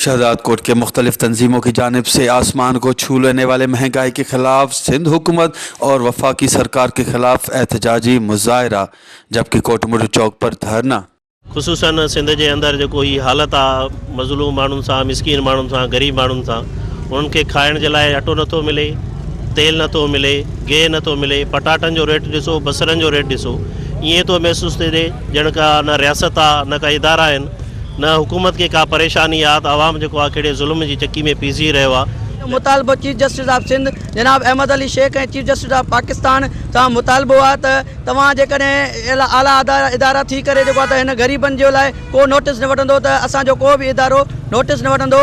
शहजादकोट के मुख्तलिफ तंजीमों की जानिब से आसमान को छू लेने वाले महंगाई के खिलाफ सिंध हुकूमत और वफाकी सरकार के खिलाफ एहतजाजी मुजाहरा, जबकि कोटमोटू चौक पर धरना। خصوصن سنڌ جي اندر جيڪو هي حالت آ مظلوم ماڻهن سان مسڪين ماڻهن سان غريب ماڻهن سان انهن کي کائڻ جي لاء اٽو نٿو ملي تيل نٿو ملي گيهه نٿو ملي پٽاٽن جو ريٽ ڏسو بصرن جو ريٽ ڏسو ائين ٿو محسوس ٿئي ڄڻ ڪا نه رياست آ نه ڪا ادارا آهن نه حڪومت کي ڪا پريشاني آ ته عوام جيڪو آ ڪهڙي ظلم جي چڪي ۾ پيسجي رهيو آ. مطالبو چيف جسٽس آف سنڌ جناب Ahmed Ali Sheikh ۽ chief justice of Pakistan سان مطالبو آ ته توهان جيڪڏهن اعليٰ ادارا ٿي ڪري جيڪو آهي ته هن غريبن جي لاء ڪو نوٽيس نه وٺندو ته اسان جو ڪو به ادارو نوٽيس نه وٺندو.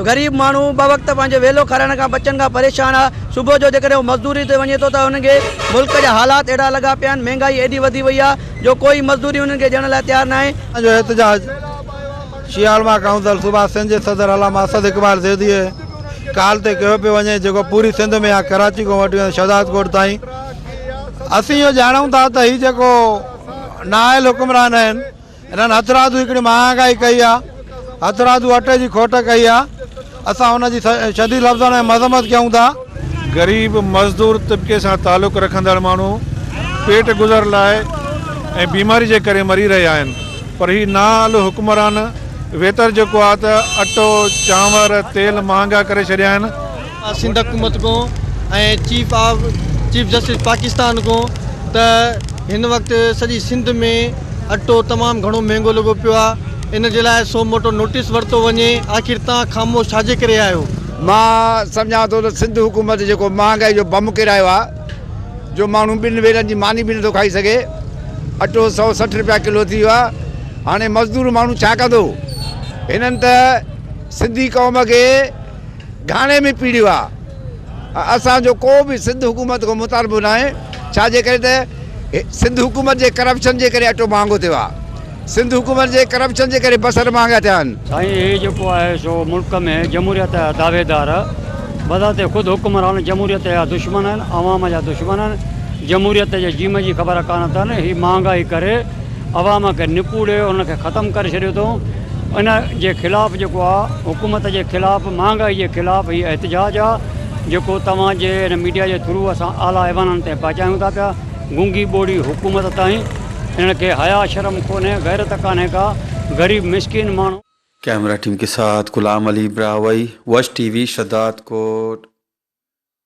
غريب ماڻهو ٻه وقت پنهنجو ويلو کارائڻ کان ٻچن کان پريشان آهي. صبح جو جيڪڏهن هو مزدوري تي وڃي ٿو ته هن کي ملڪ جا حالات اهڙا لڳا پيا آهن، مهنگائي ايڏي وڌي وئي آهي جو ڪوئي مزدوري انهن کي ڏيڻ لاء تيار ناهي. جو احتجاج شيعه علماء ڪائونسل صوبه سنڌ جي صدر علامه اسد اقبال زيديء ڪال تي ڪيو پيو وڃي جيڪو پوري سنڌ ۾ آهي ڪراچي کان وٺي شهدادڪوٽ تائين. اسين اهو ڄاڻون ٿا ته هي جيڪو نااهل حڪمران آهن انهن هٿرادو هڪڙي مهانگائي ڪئي آهي، هٿرادو اٽي جي کوٽ ڪئي آهي، اسان ان جي شديد لفظن ۾ مذمت ڪيون ٿا. غريب مزدور طبقي سان تعلق رکندڙ ماڻهو پيٽ گذر لاء ۽ بيماري جي ڪري مري رهيا آهن پر هي نااهل حڪمران ويتر جيڪو آهي ته اٽو، چانور، تيل مهانگا ڪري ڇڏيا آهن. سنڌ حڪومت کان ۽ chief of chief justice Pakistan کان ته هن وقت سڄي سنڌ ۾ اٽو تمام گهڻو مهنگو لڳو پيو آهي ان جي لاء سو موٽو نوٽيس ورتو وڃي آخر تان خاموش ڇاجي ڪري آهيو. مان سمجهان ٿو ته سنڌ حڪومت جيڪو مهانگائي جو بم ڪيرايو آهي جو ماڻهو ٻن ويلن جي ماني به نٿو کائي سگهي اٽو 160 رپيا ڪلو ٿي ويو آهي هاڻي مزدور ماڻهو ڇا ڪندو هنن ته سنڌي قوم کي گهاڻي ۾ پيڙهيو آ ۽ اسان جو ڪو به سنڌ حڪومت کان مطالبو ناهي ڇا جي ڪري ته سنڌ حڪومت جي ڪرپشن جي ڪري اٽو مهانگو ٿيو آ سنڌ حڪومت جي ڪرپشن جي ڪري بصر مهانگا ٿيا آهن. سائين هي جيڪو آهي سو ملڪ ۾ جمهوريت جا دعويدار بذات خود حڪمران جمهوريت جا دشمن آهن عوام جا دشمن آهن جمهوريت جي جيم جي خبر ڪانه اٿن هي مهانگائي ڪري عوام کي نپوڙي ان کي ختم ڪري ڇڏيو اٿئون ان جي خلاف جيڪو آ حڪومت جي خلاف مهانگائي جي خلاف هي احتجاج آ جيڪو توهان جي ان ميڊيا جي ٿرو اسان اعليٰ ايوانن تائين پهچايون ٿا پيا گونگي ٻوڙي حڪومت تائين انهن کي حيا شرم ڪونهي غيرت ڪانهي ڪا غريب مسڪين ماڻهو. ڪئميرا ٽيم ڪي ساٿ غلام علي براهوئي وش ٽي وي شھدادڪوٽ.